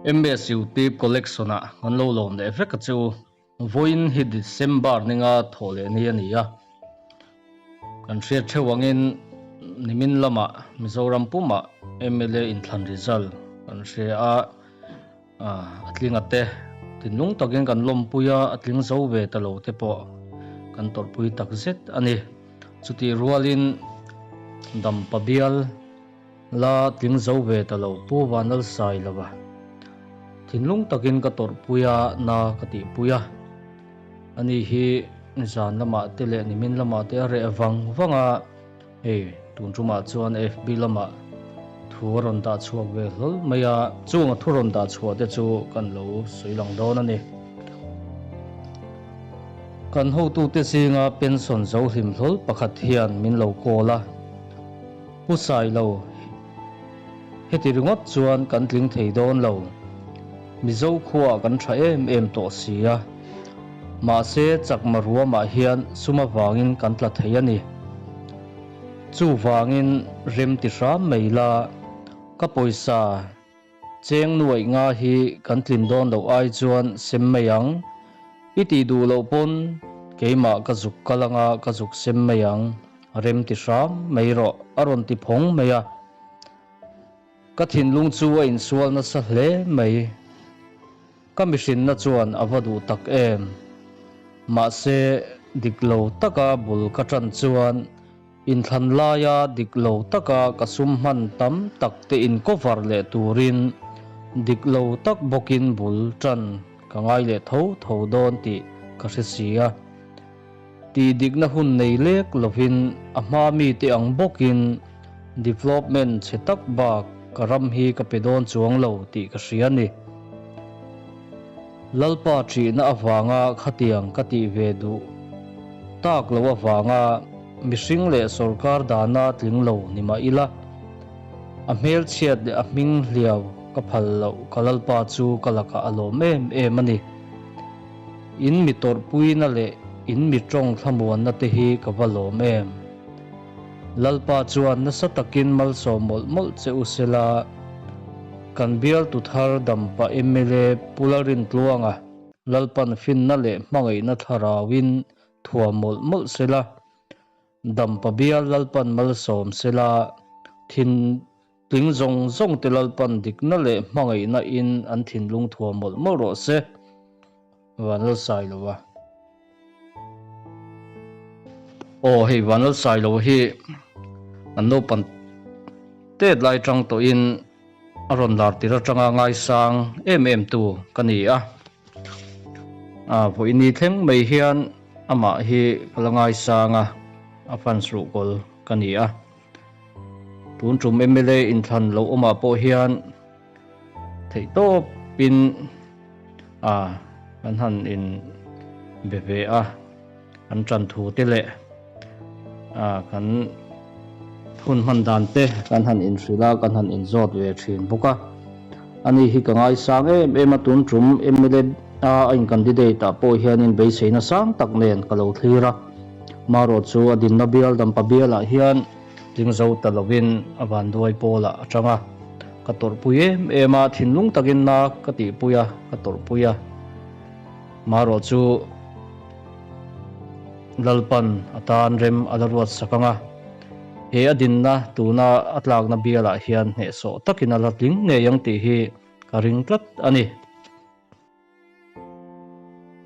MS Youtube Collection ah kan lo lawm leh vek a che u. Vawiin hi December ninga thawh leh ni a ni a. Kan hriat theuh angin nimin lamah Mizoram pumah mla inthlan result kan hria a, a tlinga te thinlung takin kan lawmpui a, a tling zo ve ta lo te pawh kan tawrhpui takzet a ni. Chutih rualin Dampa bial. La tling zo ve ta lo Pu Vanlalsai lova thinlung takin ka tawrhpui a, na ka tihpui a. Ani hi zan lamah te leh nimin lamah te a reh vang vang a, hei tun tumah chuan FB lamah thu a rawn dah chhuak ve hlawl mai a, chung a thu rawn dah chhuah te chu kan lo sawi lang dawn a ni. Kan hotute zinga pension zo hlim hlawl pakhat hian min lo call a. Pu Sailo, heti ringawt chuan kan tling thei dawn lo. Mizo khuaah kan tha em em tawh si a. Mahse chakma ruamah hian sum avangin kan tla thei a ni. Chuvangin rem ti hram mai la, ka pawisa Cheng nuaih nga hi kan tlin dawn loh ai chuan sem mai ang. I tih duh loh pawn keimah ka zuk kal anga ka zuk sem mai ang, rem ti hram mai rawh a rawn ti phawng mai a. Ka thinlung chu a insual nasa hle mai. Ka mihrinna chuan a va duh tak em. Mahse dik lo taka bul ka tan chuan Inthlan laia dik lo taka ka sum hman tam tak te in cover leh turin dik lo tak bawkin bul tan ka ngai leh tho tho dawn tih ka hre si a. Tih dikna hun nei lek lovin a hma mite ang bawkin development chhe tak bak ka ram hi ka pe dawn chuang lo tih ka hria ni. Lalpa ṭihna avanga khatiang ka tih ve duh tak lo avanga mihring leh sawrkar dana tling lo ni mah ila, a hmelchhiat leh a hming hliau ka phal loh ka Lalpa chu ka lakah a lawm em em a ni. In mi tawrhpuina leh in mi tawng thlamuanna te hi ka va lawm em. Lalpa chuan nasa takin malsawm mawlh mawlh che u sela, kan bialtu thar dampa mla Pu Lalrintluanga Lalpan finna leh hmangaihna thlarauin thuam mawlh mawlh sela, dampa bial Lalpan malsawm sela, thin tling zawng zawng te Lalpan dikna leh hmangaihna in an thinlung thuam mawlh mawlh rawh se. Vanlalsailova. Aw hei Vanlalsailova hi an naupang tet lai tang tawhin a rawn lar tir atanga ngaisang em em tu ka ni a. A vawiini thleng mai hian amah hi ka la ngaisang a, a fans ruhkawl ka ni a. Tun tum mla inthlan lo awmah pawh hian Theih tawpin a kan han in be ve a, kan tan thu te leh a kan hun hman dan te kan han in hrilh a, kan han in zawt ve thin bawk a. Ani hi ka ngaisang em em a, tun tum mla a a in candidate ah pawh hianin beiseina sang tak nen ka lo thlir a, marawh chu a dinna bial dampa bialah hian Tling zo ta lovin a vanduai pawlah a tang a, ka tawrhpui em em a, thinlung takin na ka tihpui a, ka tawrhpui a. Marawh chu Lalpan a tan rem a la ruat sak ang a, he a dinna tuna a tlakna bialah hian hnehsawh takin a la tling ngei ang tih hi ka ring tlat a ni.